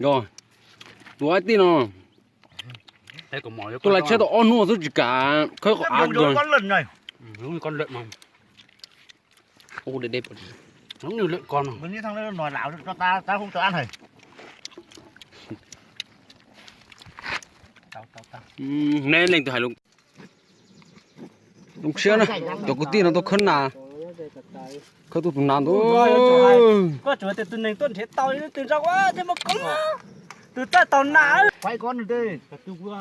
Yog, tus ib tij no tuaj laij tsheb tau ob hnub xwb tsis kam khawb qhov av. Ub, deb deb. Neb leej twg hais lus, zoo siab na, cov kwv tij no tuaj khawb nas, khawb tuaj tus nas ntau. Koj tsuas tias tus neeg tuaj nrhiav tau tus nrog ua thiaj muaj koob, tus txawj tau nas. Ntsuab ib tug, nyem tau. Npaj koj ntswb. Ua,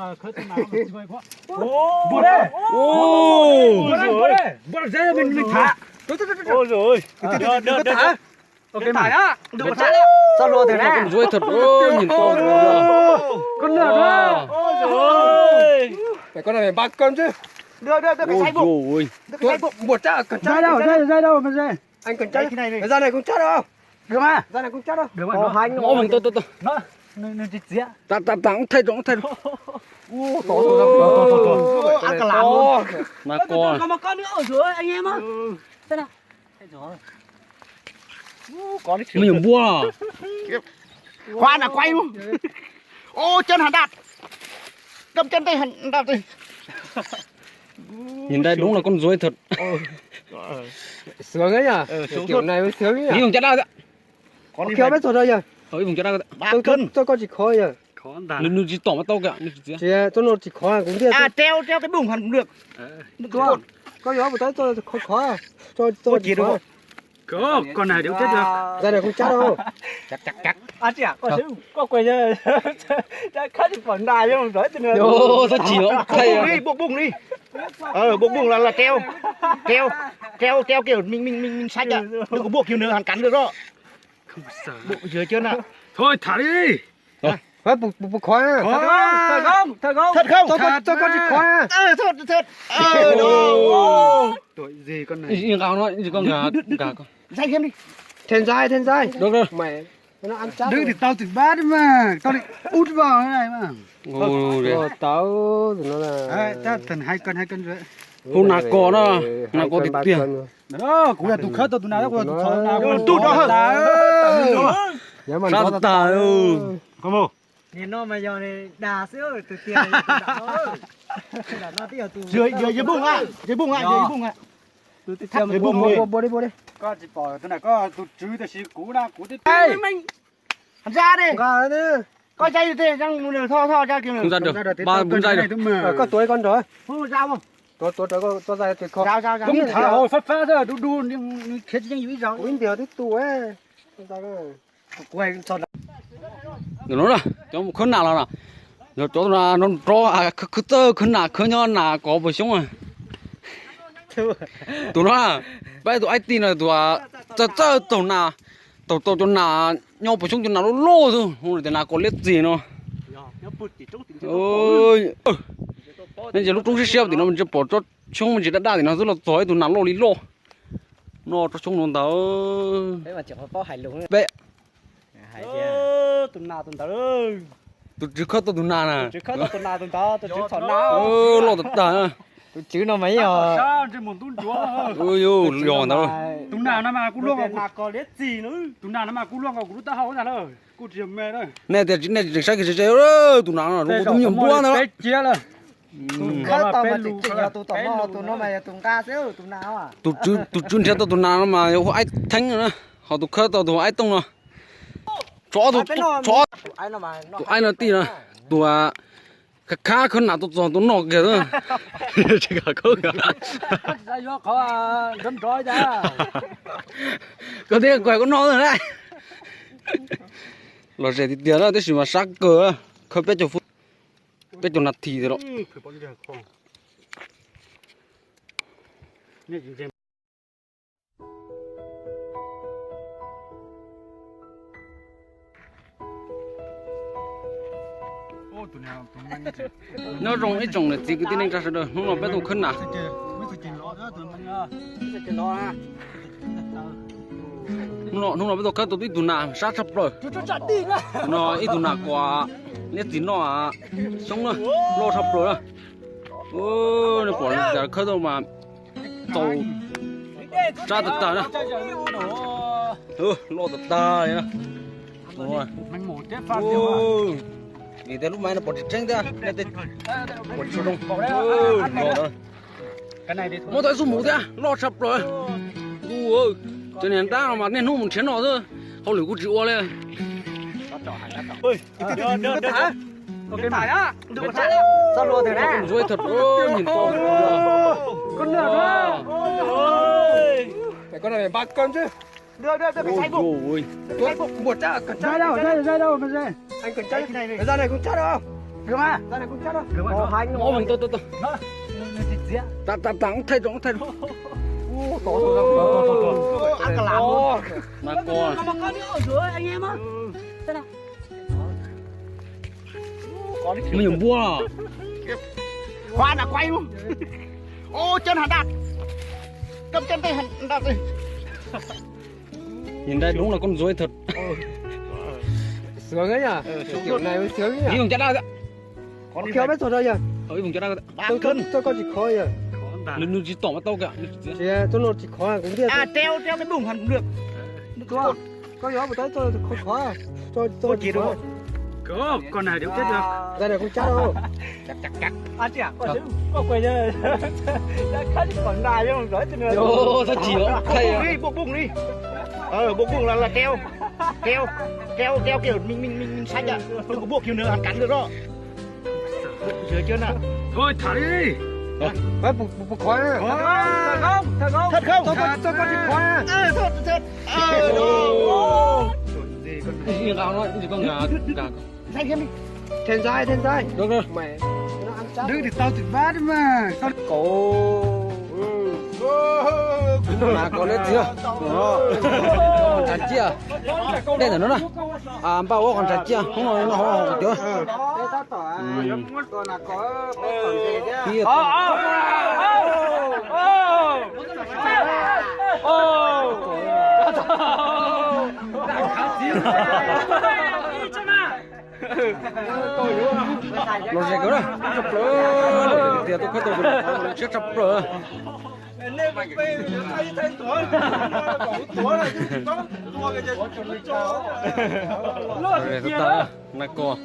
ua, ua. Npua tsab, koj tsab. Zaj ne koj tsab os. Zaj ne koj tsab os. Tab tab tab, ub thaij rau, ub thaij rau. Me nyuam npua. Khóa nè, quay luôn. Ô, chân hẳn đạp. Đâm chân đây hẳn đạp đây. Nhìn đây đúng là con ruồi thật. Sướng đấy nhỉ? Kiểu này mới sướng nhỉ? Ib vòng chó đau. Có khi không biết rồi đây nhỉ? Ib vòng chó đau. Tôi, tôi, tôi coi chỉ khó nhỉ? Nws, nws tsis tom mas tau kìa, nws tsis txiav. Tsis, tôi nó chỉ khó cũng biết. À, treo, treo cái bùng hẳn cũng được. Có gió một tí tôi khó khó. Tôi, tôi chỉ khó. Koj na, deb ub teb dua. Zaj ne koj tsab os. Koj quay khab tsis pom nas, yog zov ib tug. Tab sis buộc bung đi, buộc bung đi. Ờ, buộc bung là, là treo. Treo, treo, treo kiểu mình, mình, mình, mình xách à. Đừng có buộc kiểu nữa, hẳn cắn được đó. Buộc dưới chân à. Thôi thả đi. Thôi, buộc, buộc, buộc khó à. Thật không? Thật không? Thật không? Cho con, cho con chìa khóa à. Ờ, thật, thật. Ờ, đúng. Tuổi gì con này? Gì con nó, gì con gà, gà con. Dây thêm đi. Thêm dây, thêm dây. Được rồi. Mày, nó ăn chắc. Đứng thì tao tự bắt mà, tao định út vào cái này mà. Ồ, tao tụi nó là. Đấy, ta cần hai cân, hai cân rưỡi. Hu nas kos na, nas kos tiag tiag. Kuv yog tus khawb tau tus nas, kuv yog tus thov nas. Sab tas. Nim no mas yog dag xwb, tus tiag yog tus dag no. Yog, yog bung a, yog bung a, yog bung a. Tus tiag, bung a. Koj tsis pom tus na, koj tus tswv, tab sis kuv na, kuv twb Hab ntsa ne. Koj tsaib tiag, tso tso tso kiag. Koj tuav koj nrog. Tuav, tuav rawv koj txoj zaj tes kho. Koj mus tham hauv fab fab xwb, du du, nws khiav tsis yeej yus ib zaug. Kuv ib ntiag twb tu. Tus no na, cov mus khawb nas los na, yog cov no nrov nrov, khawb txawj khawb nas, khawb nyob nas kov puas xyoob. Tus no na, peb tus ib tij no tus txawj txawj taug nas, taug tau cov nas nyob puas xyoob, cov nas loj loj xwb, tias nas kov liab txig no. Nej ntsia lub roob siab siab tim no, tsis pom tsob xyoob me ntsis daj daj tim no xwb los txog ib tug nas loj li loj. No tsob xyoob no ntag. Peb Tus nas tus ntawd. Tus tswv khawb tau tus nas na. Tus tswv khawb tau tus nas tus ntawd, tus tswv txhom nas. Loj tas tas. Tus tswv no mas ib yog. Yog ntawd. Tus nas no mas kuj luaj, tus nas no mas kuj luaj nkaus kuv lub taub hau ntag lawm, kuj tsis yog me lawm. Nej tias nej tseem saib kiag seb, tus nas no tus me nyuam npua ntawd. Tus khawb tau mas tseem yog tus tom no, tus no mas yog tus nqa xwb, tus nas. Tus tswv nrhiav tau tus nas no mas hu Aib Theeb na, ho tus khawb tau tus Aib Tooj no. Tsov, tus aib no tij no, tus khab khawb nas tuaj txog tus noj kiag. Koj thiaj kuv hais koj noj na. Lom zem tiag tiag na, tab sis mas sab kawg, khawb peb caug, peb caug nas this lawm. Nyob zoo ib tsoom niam txiv kwv tij neej tsa sawv daws, hnub no peb tuaj khawb nas. Hnub no peb tuaj khawb tau ib tug nas sab tshaj plaws. No ib tug nas kuas niam txiv noj xyoob na, loj tshaj plaws na. Nej pom li cas khawb tau mas txaus sab tag tag na. Loj tag tag li na. Vim tias lub maiv no pom tsis tseeb thiab, nej tej pom tsis zoo. Muab tau ib xub muv thiab, loj tshaj plaws. Cov niag ntab no mas niaj hnub mus nrhiav noj xwb, hauj lwm kuj tsis ua li. Ntxuav thawj, nyeem tau. Tab tab tab, thaij rau, thaij rau. Nas kos. Me nyuam npua. Khóa nó quay luôn. Ô, chân hẳn đặt. Cầm chân tay hẳn đặt đi. Nhìn đây đúng là con ruồi thật. Sướng đấy nhỉ? Kiểu này mới sướng đấy nhỉ? Ib vòng chát đao kìa. Có khi không biết rồi đâu nhỉ? Ib vòng chát đao kìa. Tôi, tôi, tôi có chịu khó nhỉ? Nws tsis tom mas tau kìa. Tsis, tôi nó chịu khó cũng biết. À, treo, treo cái bùng hẳn cũng được. Tôi, có gió một tí tôi khó khó. Tôi, tôi chịu khó. Con này điểm chết được. Ra này không chắc đâu. Chắc, chắc, chắc. À, chị ạ, con quay cho. Đã khá chứ còn này chứ không giỏi cho nên. Ôi, sao chịu không? Buộc bùng đi, buộc bùng đi. Ờ, buộc bùng là, là treo. Treo, treo, treo kiểu mình, mình, mình, mình xanh ạ. Đừng có buộc kiểu nữa, ăn cắn được đó. Buộc dưới chân ạ. Thôi, thả đi. Đấy, buộc, buộc, buộc khỏi. Thật không? Thật không? Thật không? Tôi có, tôi có chịu khỏi. Ờ, thật, thật. Ờ, đúng. Gì con này? Gì con gà, gà. Thêm dây, thêm dây. Được rồi. Mày, nó ăn chắc. Đừng thì tao tự bắt mà. Tao. Cậu. Mà cậu lên chưa? Đó. Còn chặt chưa? Đây là nó đó. À, bao ốc còn chặt chưa? Không rồi, nó không rồi, chưa? Ờ, ờ, ờ. Lom zem kawg na, tias tuaj khawb tau siab tshaj plaws. Nag kos.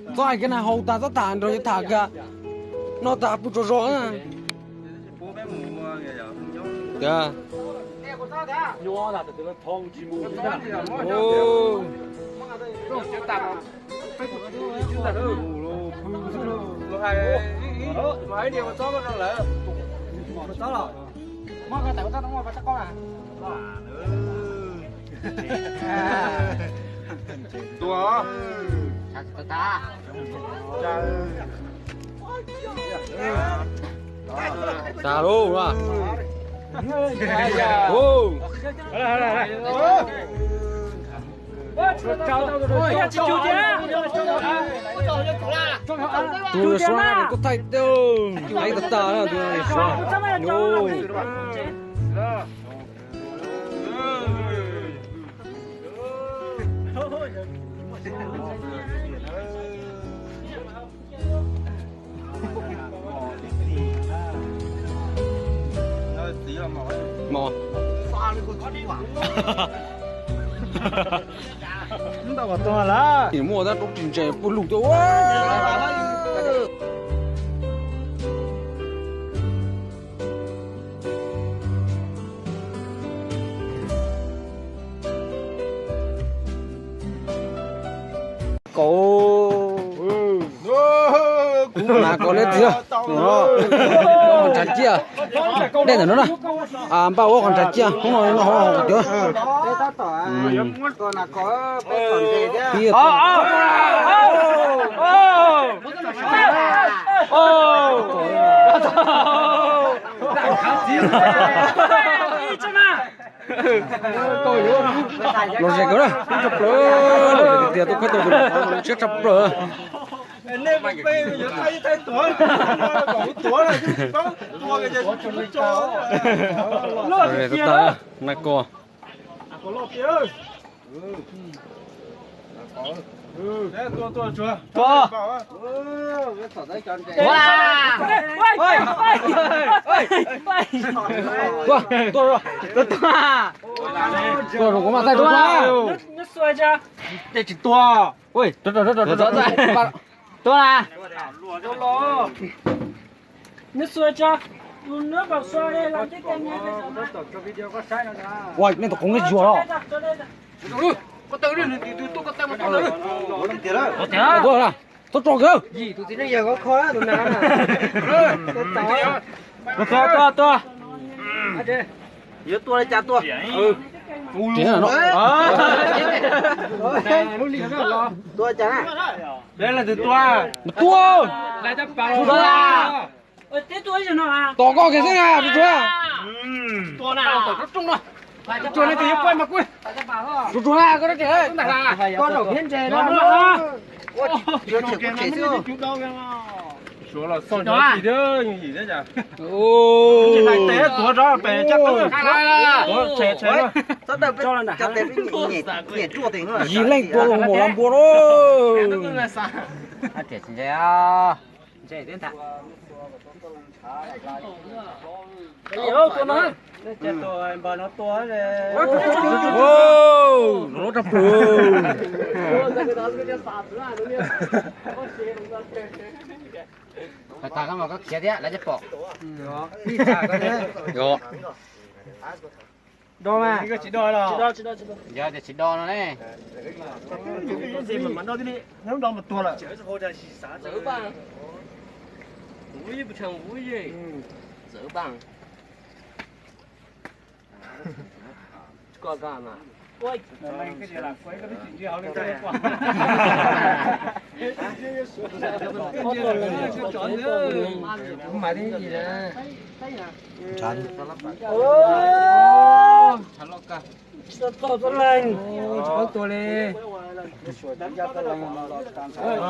Txhob hais kiag na, haus tas txhob tham nrog yawg tham kiag. Noj tas pw tsaug zog na. Tua. Tas lawm. Tus suav no kuj thaij tau, thaij tag tag na tus suav. Mos. Muaj tab rau tsis ntses puag lug tuaj. Kaus, nas kaus neb txiv, nrhav ciaj, dej ntawm no na, npaj ua qhov nrhav ciaj, hoob no no hauv cov. Los ze kawg na, tshaj plaws, tias tuaj khaub tau tus siab tshaj plaws. Nas kaus. Tuaj, tuaj, tuaj, tuaj, kuv mam thaij rau koj. Tej tsis tuaj. Tuaj na. Ua, nej tus qoob nej yuag los. Tuaj, tuaj, tso kiag. Tuaj, tuaj, tuaj. Yuav tua li cas tua? Tua li cas na? Tua. Tos koj kiag xwb na, tsuag tsuag. Tsuag tsuag na, koj. Suav los xoj cov tsis thiab yooj yim thiab cas. Hais tes tuav rov pem caj tub. Yig leej tua los mus la npua lauj. Lov raj plug. Tag koj mas koj khiav thiab lawv thiaj pom. Do mas. Yog tias tsis do no ne.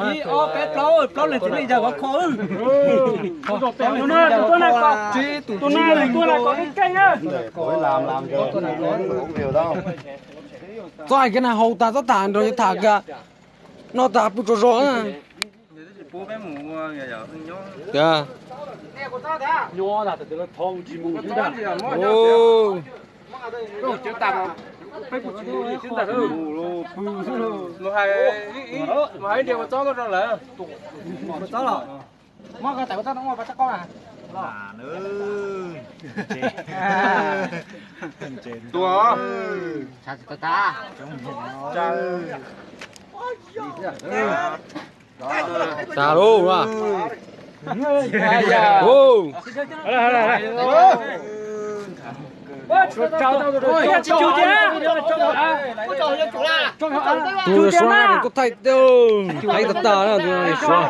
Ib ob peb plaub, plaub leeg txiv neej yog kov kho. Tus no, tus tuaj na, tus no, tus tuaj na kov keej keej na. Txhob hais kiag na, haus tas txhob tham nrog yus tham kiag. Noj tas pw tsaug zog na. Tiag. Tua. Tas lawm. Tus suav no kuj thaij tau, thaij tag tag na tus suav.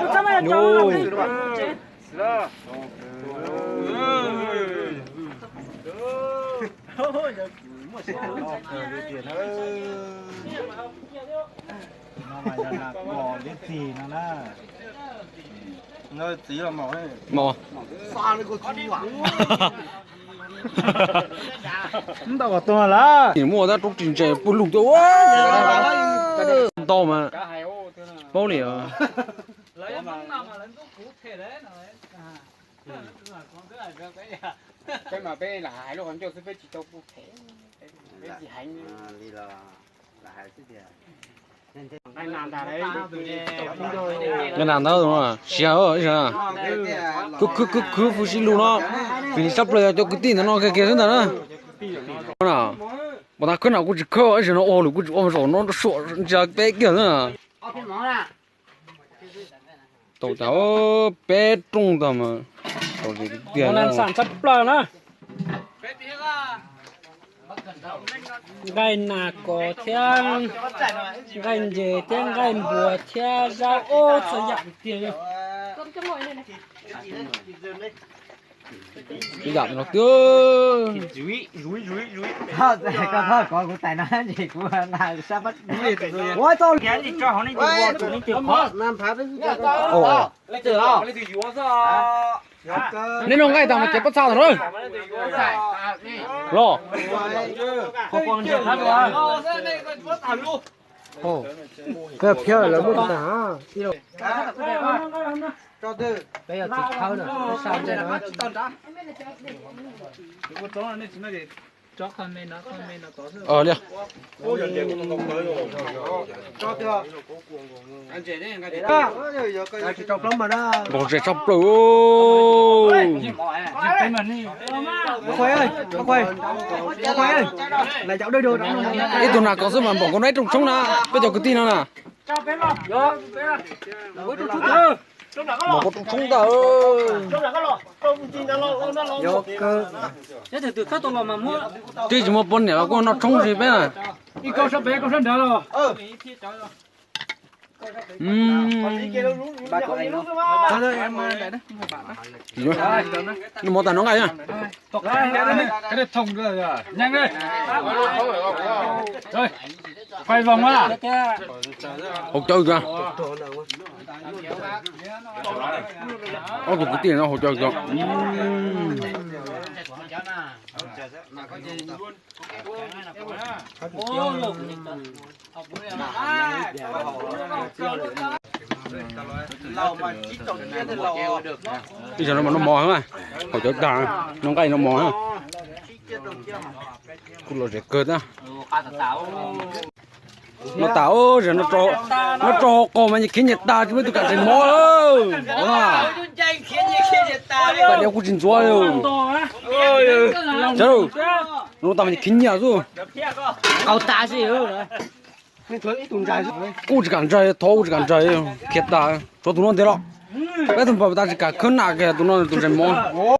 Ntau kom tuag lawm. Muaj tab roob ris ntses puag lug tuaj ntau mas paub li os. Nqaij nas ntawd siav ib zaug, khwv khwv khwv khwv sib lug no, vim sab plaws yog cov kwv tij ntawm no kiag kiag xwb ntag na. Pom tag khawb no kuj tsis khawb, ib zaug no ua hauj lwm kuj tsis ua mas zaum no suam ntsia peb kiag xwb na. Tau cas peb rooj ntag mas tau tiag na. Nqaij nas kos thiab nqaij ntses thiab nqaij npuas thiab zaub, ub, txhua yam tiag. Ib yam no twb. Koj txhob kov kuv tais no ces kuv ua tau. Neb noj nqaij tas mas ces pob txha tau na. Los. Koj phiab lawv muab tag. Peb yog txiv khawb na, peb sab ntsej no. Npog zes tshaj plaws. Ib tug nas kos xwb mas npaum nkaus no ib rooj tshoob na, peb cov kwv tij no na. Npaum nkaus rooj tshoob ntag. Twb tsis muaj poj niam los kuj noj tshoob si peb na. Noj mov tas noj nqaij na. Haus cawv kawg. Ob tug kwv tij no haus cawv kawg. Ib zaug no mas noj mov heev, haus cawv tag, noj nqaij noj mov. Kuj lom zem kawg thiab. Noj tas, zaum no noj rau hauv qaug mas nyias khiav nyias tas tsis muaj ib tug kam tseem mov. Tam diav kuj tsis ntxuav li. Noj tas mas nyias khiav nyias xwb. Kuj tsis kam ntsaig, thov kuj tsis kam ntsaig, khiav tas, tshuav tus no ntiag los. Peb tug npawg tas tsis kam khawb nas kiag, tus no tus ntsaig mov.